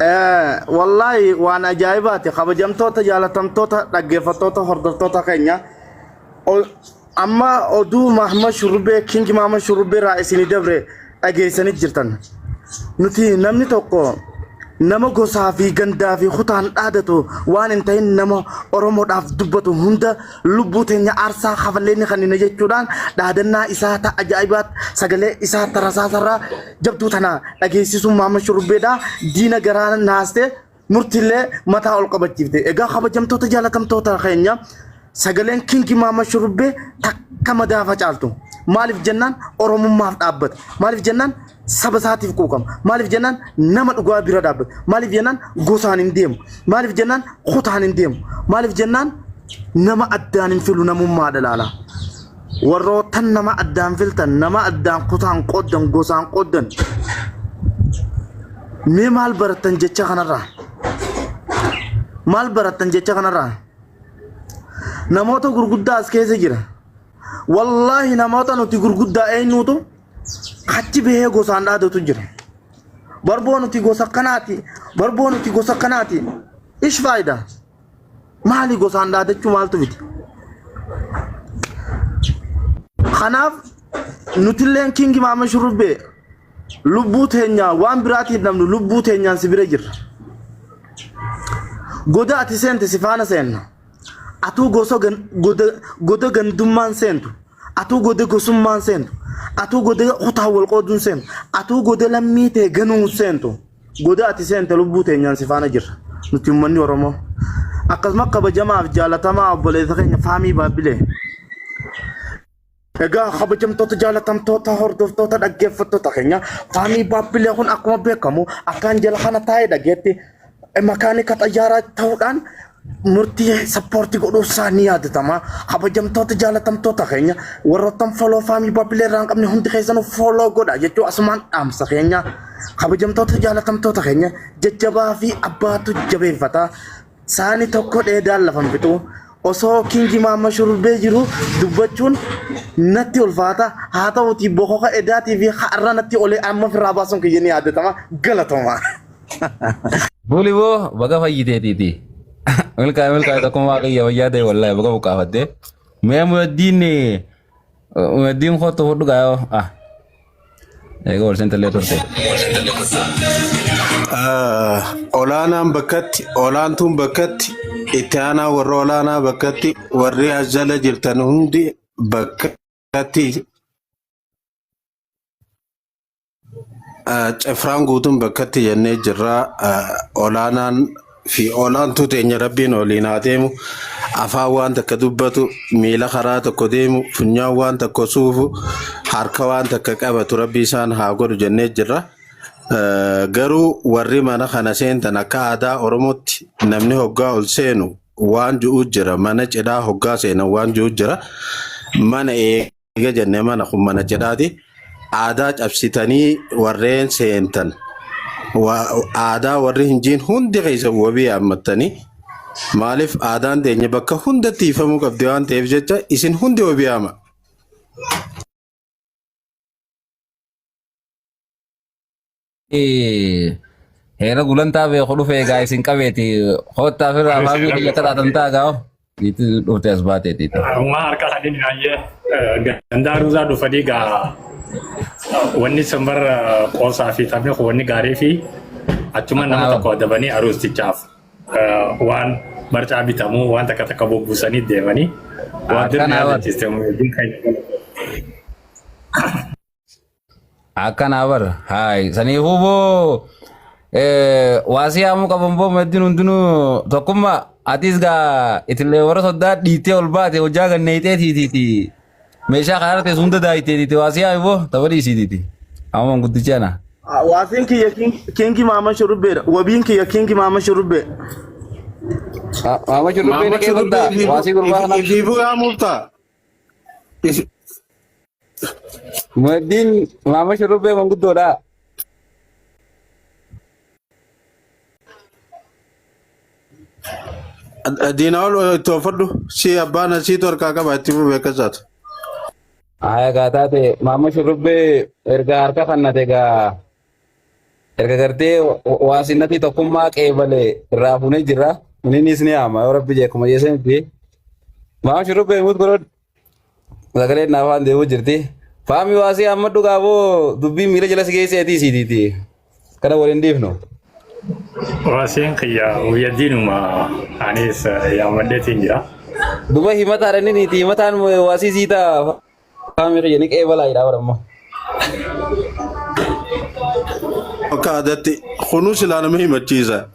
Wallaahi waan ajaa'ibaati kabajamtoota jaalatamtoota dhaggeeffattoota hordoftoota keenya amma oduu Mahmad Shurrubbee King Mahmad Shurrubbee irraa isinii dabre dhageessanii jirtan. Nuti namni tokko nama gosaa fi gandaa fi kutaan dhaadatu waan hin ta'in nama Oromoodhaaf dubbatu hunda lubbuu teenya aarsaa kafallee ni kannina jechuudhaan dhaadannaa isaa ta ajaa'ibaat sagalee isaa ta rasaasarraa jabduu tana dhageessisuun Mahmad Shurrubbeedha diina garaa naaste murtiillee mataa ol qabachiifte. Egaa kabajamtoota jaalatamtoota keenya sagaleen Kingi Maama Shurrubbee takka madaafa caaltu. Maaliif jennaan Oromummaaf dhaabbata. Maaliif jennaan saba isaatiif quuqama. Maaliif jennaan nama dhugaa bira dhaabbata. Maaliif jennaan gosaan hin deemu. Maaliif jennaan kutaan hin deemu. Maaliif jennaan nama addaan hin filu namummaadha laala. Warroottan nama addaan filtan, nama addaan kutaan qooddan, gosaan qooddan. Mee maal barattan jecha kanarraa? Maal barattan jecha kanarraa? Namoota gurguddaa as keessa jira. Wallaahi namoota nuti gurguddaa eenyuutu achi bahee gosaan dhaadatu jira. Barboo nuti gosa kanaati. Barboo nuti gosa kanaati. Ish faayidaa. Maali gosaan dhaadachuu maaltu fide? Kanaaf nutilleen Kingi Maama Shurrubbee lubbuu teenya waan biraatiin dhabnu lubbuu teenyaan si bira jirra. Goda ati seente si faana seenna. Atuu gosa goda goda gandummaan seentu. Atuu goda gosummaan seentu. Atuu goda kutaa wal qooduun seentu. Atuu goda lammii tee ganuun seentu. Goda ati seente lubbuu teenyaan si faana jirra. Nuti uummanni Oromoo. Akkasuma kabajamaaf jaalatamaa obboleessa keenya Faamii Baabbilee. Egaa kabajamtoota jaalatamtoota hordoftoota dhaggeeffattoota keenya Faamii Baabbilee kun akkuma beekamu akkaan jala kana taa'ee dhageetti makaanika xayyaaraa ta'uudhaan murtii sappoortii godhuu isaa ni yaadatama. Kabajamtoota jaalatamtoota keenya warroottan foloo faamii Baabbilee irraa hin qabne hundi keessanuu foloo godha jechuu asumaan dhaamsa keenya. Kabajamtoota jaalatamtoota keenya jajjabaa fi abbaatu jabeeffata. Saani tokko dheedaan lafan fixu. Osoo Kingi Maamma Shurbee jiru dubbachuun natti ulfaata. Haa ta'uutii bokoka edaatii fi har'a natti olee amma ofirraa baasuun kiyya ni yaadatama. Galatoma. Buli boo baga fayyiteetiiti. Milkaa'e milkaa'e tokkummaa kiyya fayyaa ta'e wallaahi baga buqqaafatte. Mee muraddiin muraddiin kottu fudhu gaayoo. Ah. Eega ol seentallee turte. Olaanaan bakkatti, olaantuun bakkatti, itti aanaa warra olaanaa bakkatti, warri as jala jirtan hundi bakkatti Cifraan guutuun bakkatti jennee jirra. Olaanaan fi olaantuu teenya rabbiin waliin haa deemu. Afaan waan takka dubbatu, miila karaa tokko deemu, funyaan waan tokko suufu, harka waan takka qabatu rabbi isaan haa godhu jennee jirra. Garuu warri mana kana seentan akka aadaa Oromootti namni hoggaa ol seenu waan ju'u jira. Mana cidhaa hoggaa seenan waan ju'u jira. Mana eega jenne mana kun mana cidhaati. Aadaa cabsitanii warreen seentan aadaa warri hin jiin hundi keessa wabii yaammattanii maaliif aadaan teenya bakka hundatti hiifamuu qabdi waan ta'eef jecha isin hundi wabii yaama. Heera gulantaa beeku dhufe egaa isin qabeeti. Koottaa firraa faamii kiyya akka taatan ta'a gaa. Itti dhufte as baateeti. Ammaa harka sadii baay'ee gandaa ruuzaa dhufanii gaa wanni sanbarra qoosaa fi taphni kun wanni gaarii fi achuma nama tokko adabanii aruustichaaf waan marcaa bitamuu waan takka takka bubbuusanii deemanii waan dirni Akkanaa bar. yaadachiiste muummiin keenya. Akkanaa bar. Haay. Saniifuu boo waasii haamuu qaban boo maddin hundinuu tokkummaa atis gaa itillee warra soddaa dhiittee ol baate hojjaa ganneeyxee tiitiiti. Meeshaa karaa teessu hunda daayitee tiiti waasii haami boo tapha dhiisiitiiti. Amma guddichi ana. Waasiin kiyya kingi maama shurrubbeedha. Wabiin kiyya kingi maama shurrubbee. Maama shurrubbee ni Maama qeebaltaa shurrubbee waasii gurbaa kana. ifiifuu yaamuuf ta'a. Maddiin maama shurrubbee manguddoodha. Diinaa ol itti oofadhu si abbaan asiitu harkaa qaba itti fufi akka isaatu. Haa egaa taate maama shurrubbee erga harka kannate egaa. Erga gartee waasinnatii tokkummaa qeebale irraa fuunee jirra. Innis ni haama yoo rabbi jee akkuma jeesanitti. Maam shurrubbee mut godhadhu. Sagaleen naaf waan deemuu jirti. Faami waasii amma dhugaa boo dubbii miila jala si geesseetii siitiiti. Kana waliin dhiifnu. Waasiin kiyya guyyaddiinuma anis yaammadheetiin jira. Duba himataadha inni niiti himataan waasii sii ta'a. Faami kiyya ni qeebalaa jedhaa baramma. Akka aadaatti kunuu silaa nama himachiisa.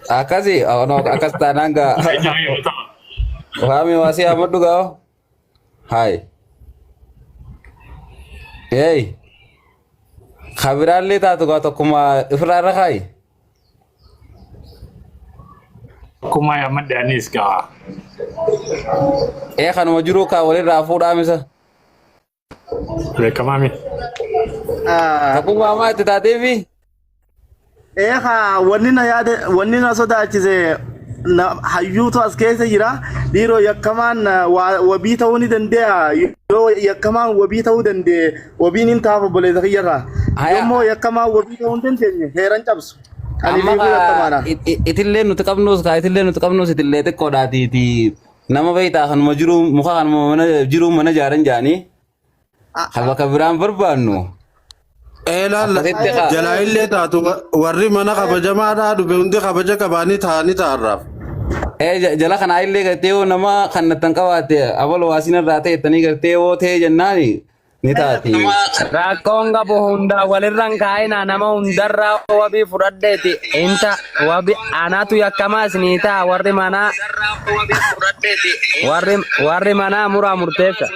Akkasi akkas taanaan gaa. Faami waasii amma dhugaa. Haay. Hey. Kabiraallee taatu gaa tokkuma ofirraa irra kaayi. Akkuma yaammadhe anis gaa. Ee kanuma jiru kaa walirraa fuudhaa misa. Beekamaa miti. Tokkummaa ammaa itti taateefi. Eegaa wanni na yaade wanni na sodaachise hayyuutu as keessa jira. Dhiiroo yakkamaan wabii ta'uu ni danda'a. Yoo yakkamaan wabii ta'uu danda'e wabiin hin taaf obboleessa kiyyarraa. Haya. Yoommoo yakkamaan wabii ta'uu hin dandeenye heeran cabsu. Ani Amma fiiguu yakkamaadha. Itillee nuti qabnus kaa itillee nuti qabnus itillee xiqqoodhaatiiti. Nama beektaa kanuma jiru muka kanuma mana jiru mana ijaaran jaanii. Kan bakka biraan barbaannu. Ee laalla Akkasitti kaa. jalaa illee taatu warri mana kabajamaadhaa dhufe hundi kabaja qabaanii taa'anii taa'arraaf. Ee jala kanaa illee gartee yoo nama kan nattan qabaatte abal waasiin irraa ta'e jettanii gartee yoo ta'e jennaani ni taati. Rakkoon qabu hunda walirra hin kaa'inaa nama hundarraa wabii fudhadheeti inta wabi anatu yakkamaa isinii ta'a warri manaa warri manaa muraa murteessa.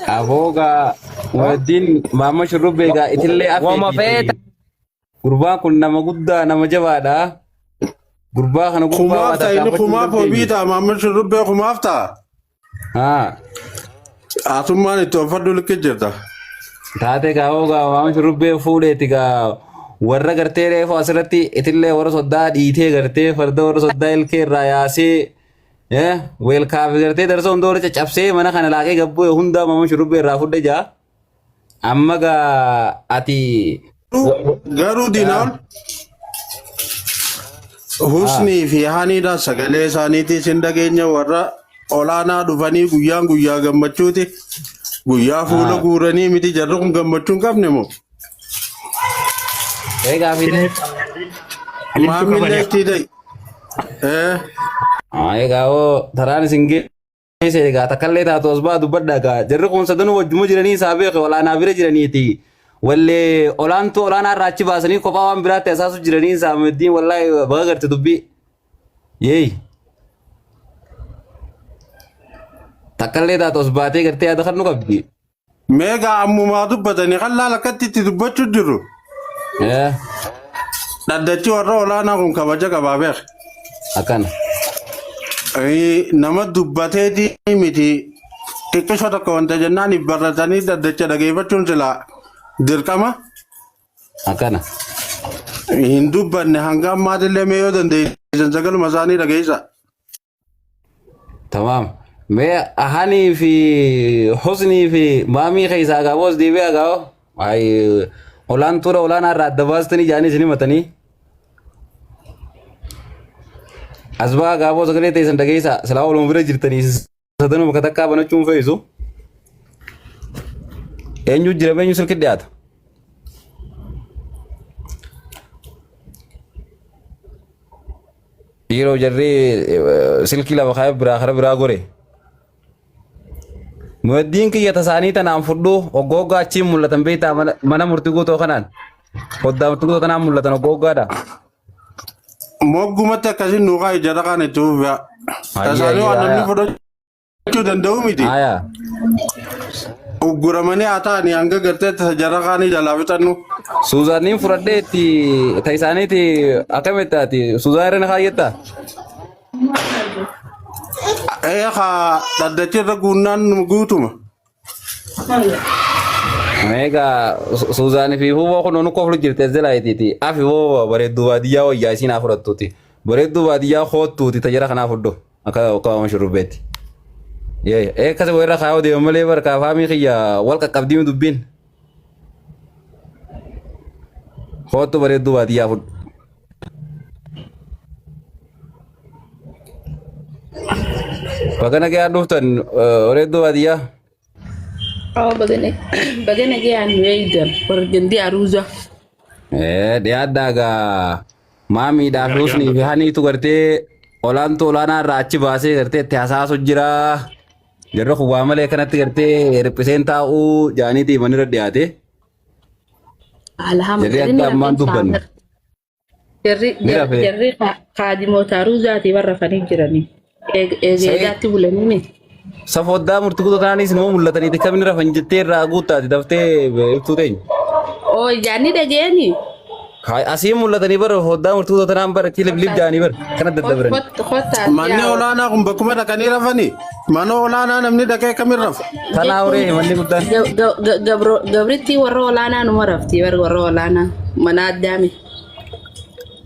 Aboogaa waddin maamma shurrubbee egaa itillee Wama afeetiiti. feeta. Gurbaan kun nama guddaa nama jabaadha. Gurbaa kana gubbaa waa Kumaaf ta'a inni tarkaanfachuu hin kumaaf wabii dandeenye. ta'a maamma shurrubbee kumaaf ta'a. Haa. Haasummaan itti oofadhu likki jirta. Taate gaa hoo gaa maamma shurrubbee fuudheeti gaa warra gartee reefu asirratti itillee warra soddaa dhiitee gartee farda warra soddaa ilkee irraa yaasee weelkaafi gartee darsa hunda warra caccabsee mana kana laaqee gabbuu hundaa maamma shurrubbee irraa fudhe jaa. Amma gaa ati Garuu diinaan husnii fi haniidha sagalee isaaniitii sin dhageenya warra olaanaa dhufanii guyyaan guyyaa gammachuuti. Guyyaa fuula guuranii miti jarri kun gammachuu hin qabne moo? Egaa fide. Maamillee itti da'i. Eh, Egaa hoo taraan isin geesse egaa takkallee taatu as baa dubbadha egaa jarri kun sadanuu wajjuma jiranii isaa beeke olaanaa bira jiraniiti. Wallee olaantuu olaanaa irraa achi baasanii kophaa waan biraatti asaasu jiranii isaa maddiin wallaahi baga garte dubbii. Yeey. Takkallee taatu as baatee gartee yaada kan nu qabdi. Meegaa ammumaa dubbatanii kan laala akkatti itti dubbachuu jiru. Dhaddachi warra olaanaa kun kabaja qabaa beek. Akkana. Nama dubbateeti miti xiqqisho tokko wanta jennaan barratanii dhaddacha dhageeffachuun silaa dirqama. Akkana. Hin dubbanne hanga ammaatillee mee yoo dandeessan sagaluma isaanii dhageessa. Tamaam. Mee ahanii fi husnii fi maamii keessaa gaaboo as deebi'aa gaaboo. Ay olaantuudha olaanaa irraa adda baastanii jaanii isin himatanii. As ba'aa gaaboo sagalee teessan dhageessaa silaa waluma bira jirtanii sadanuu bakka takkaa banachuun fe'isu. Eenyu jira eenyu silki dhiyaata. Dhiiroo jarri silkii lama kaayee biraa kara biraa gore. Muwaddiin kiyya tasaanii tanaan fudhu hoggooggaa achiin mul'atan beektaa mana murtii guutoo kanaan. Foddaa murtii guutoo tanaan mul'atan hoggooggaadha. Moggumatti akkasiin nuu kaa'i jara kaan itti fufaa. Tasaanii waan namni fudhachuu danda'u miti. Haya. Ugguramanii haa ta'anii hanga gartee tasa jara kaanii jalaa fixannu. Suuzaaniin fudhadhee itti ta isaaniiti akkamitti ati Suuzaan irra na kaayyetta? Ee haa dhaddachi irra guunnaan guutuma. Egaa Suuzaanii fi Huuboo kun nu koflu jirti as jalaa Afi hoo bareedduu baadiyyaa wayyaa isiin haa fudhattuuti. Bareedduu baadiyyaa hoottuuti ta jara kanaa fudhu. Akka akka waan shurrubbeetti. Yee ee akkasi wayirra kaayoo deema malee barkaa faamii kiyya wal qaqqabdii dubbiin. Hoottu bareedduu baadiyyaa fudhu. Bakka nagayaan dhuftan bareedduu baadiyyaa. Oh, bagana bagana gayaan nu eegdan warra gandii aruuza. Dhiyaadhaa gaa maamiidhaa fi husnii fi haniitu gartee olaantuu olaanaa irraa achi baasee gartee itti hasaasu jira. Jarri kun waa malee kanatti gartee riphiseen taa'uu jaaniitii manirra dhiyaate. Alhamdulillah. Jarri akka ammaan dubbanne. Jarri Ni rafee. jarri kaadimoota aruuzaati warra rafanii jiranii. Eegeedaatti bulanii miti. Safoddaa murtii kutuu tanaanis numa mul'atanii kamni rafan jettee irraa guuttaati daftee ibsuu teenya. Oo jaanni dhageeni. Asii mul'atanii bara foddaa murtii kutuu tanaan bara achi liblib jaanii bara kana daddabrani. Kottaa Manni olaanaa kun bakkuma dhaqanii rafanii mana olaanaa namni dhaqee kamin rafa. Tanaa horee manni guddaan. Gabrittii warra olaanaa numa rafti warra olaanaa mana addaami.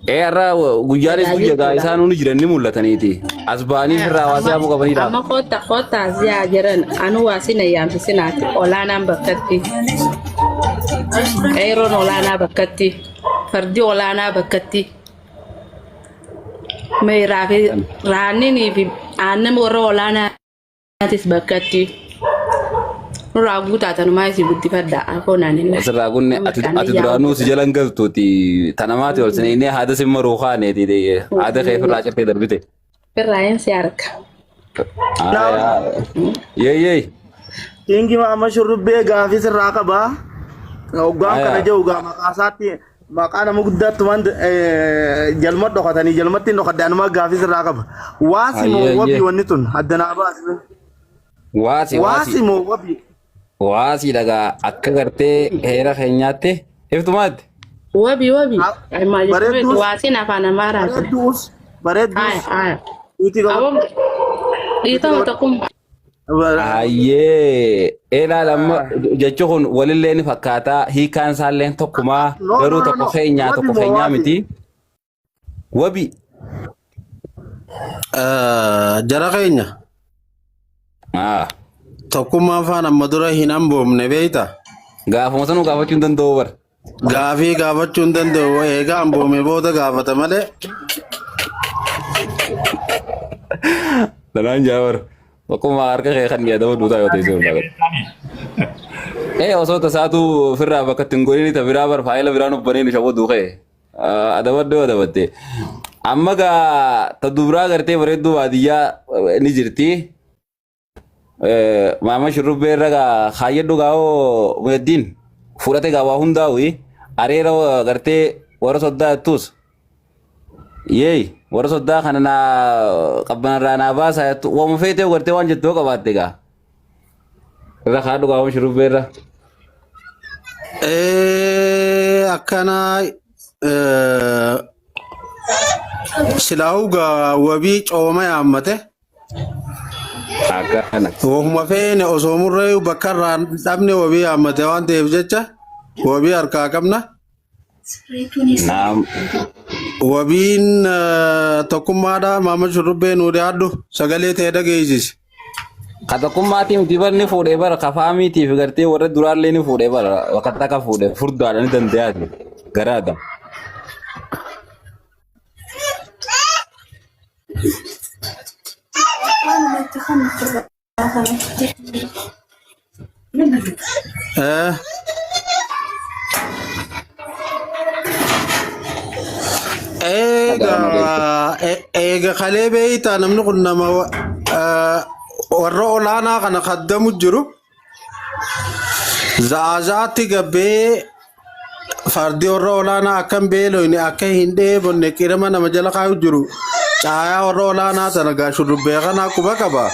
Ee har'a guyyaanis guyya gaa isaan hundi jiran ni mul'ataniiti. As ba'anii irraa hawaasa yaamuu qabaniidha. Amma kotta kotta asiyaa jiran anu waa sina yaamsisinaati olaanaan bakkatti. Qeeroon olaanaa bakkatti. Fardi olaanaa bakkatti. Meeraa fi raanninii fi aannan warra olaanaatis bakkatti. Nurraa guutaatanumaa isii guddifadha akoo naan Asirraa kun ati ati duraanuu si jalan galtuuti tanamaati ol sineenee haada sin maruu kaaneeti haada kee ofirraa cirtee darbite. Firraa'in si harka. Yee yee. Kingi Maama Shurrubbee gaafii sirraa qabaa. Hoggaan kana Aya. jiru gaa maqaa isaatti maqaa nama guddaatti waan jalma dhokatanii jalmatti hin dhokadde anuma gaafii sirraa qaba. Waasi moo Ayyee wabii ayyee. wanni tun addanaa baasi. Waasi Waasi waasi. moo wabii. Waasi dhagaa akka gartee heera keenyaatti iftumaatti. Wabi wabi. Ay maal jechuun Bareedduus waasiin afaan Amaaraati. bareedduus Ay bareedduus ay. duuti qaba. Awwaam dhiitama tokkummaa. Ayyee ilaal amma jechi kun walillee ni fakkaataa hiikaan isaallee tokkumaa No no garuu no tokko no keenyaa wabi tokko moo keenyaa waasi. miti. Wabi. Jara keenya tokkummaan faan amma dura hin hamboomne beeyta. Gaafuma sanuu gaafachuu hin danda'u bara. Gaafii gaafachuu hin danda'u eega hamboome booda gaafata malee. Tanaan jaa bara. Akkuma harka kee kan yaadama duutaa yoo ta'e sirna gara. Ee osoo tasaatu ofirraa bakka ittiin godhin ta biraa bar faayila biraan ubbaneen ishawwa duukee. Adabadde adabatte. Amma gaa ta dubraa gartee bareedduu baadiyyaa ni jirti. Maama shurrubbee irra gaa kaayyadhu gaa hoo Muheddiin fudhate gaa waa hundaa'u areera gartee warra soddaa jettuus. Yeey warra soddaa kana naa qabbanarraa naa baasaa jettu waama feetee gartee waan jettu yoo qabaatte gaa. Irra kaadhu gaa hoo shurrubbee irra. Akkana silaa'uu gaa wabii cooma yaammate. Akkana. Wahuma feene osoo murreeyu bakka irraa dhabne wabii yaammate waan ta'eef jecha wabii harkaa qabna. Naam. Wabiin tokkummaadha maama shurrubbee nuu dhiyaadhu sagalee ta'e dhageessisi. Ka tokkummaatii miti bar ni fuudhee bara ka faamiitiif gartee warra duraallee ni fuudhee bara bakka takka fuudhee furdaadha ni dandayaati garaadha. Eega eega kalee beeytaa namni kun nama warra olaanaa kana kaddamu jiru. Za'aa za'aatti gabbee fardi warra olaanaa akka hin beelofne akka hin dheebonne qirama nama jala kaayu jiru. Caayaa warra olaanaa tana gaa shurrubbee kanaa quba qaba.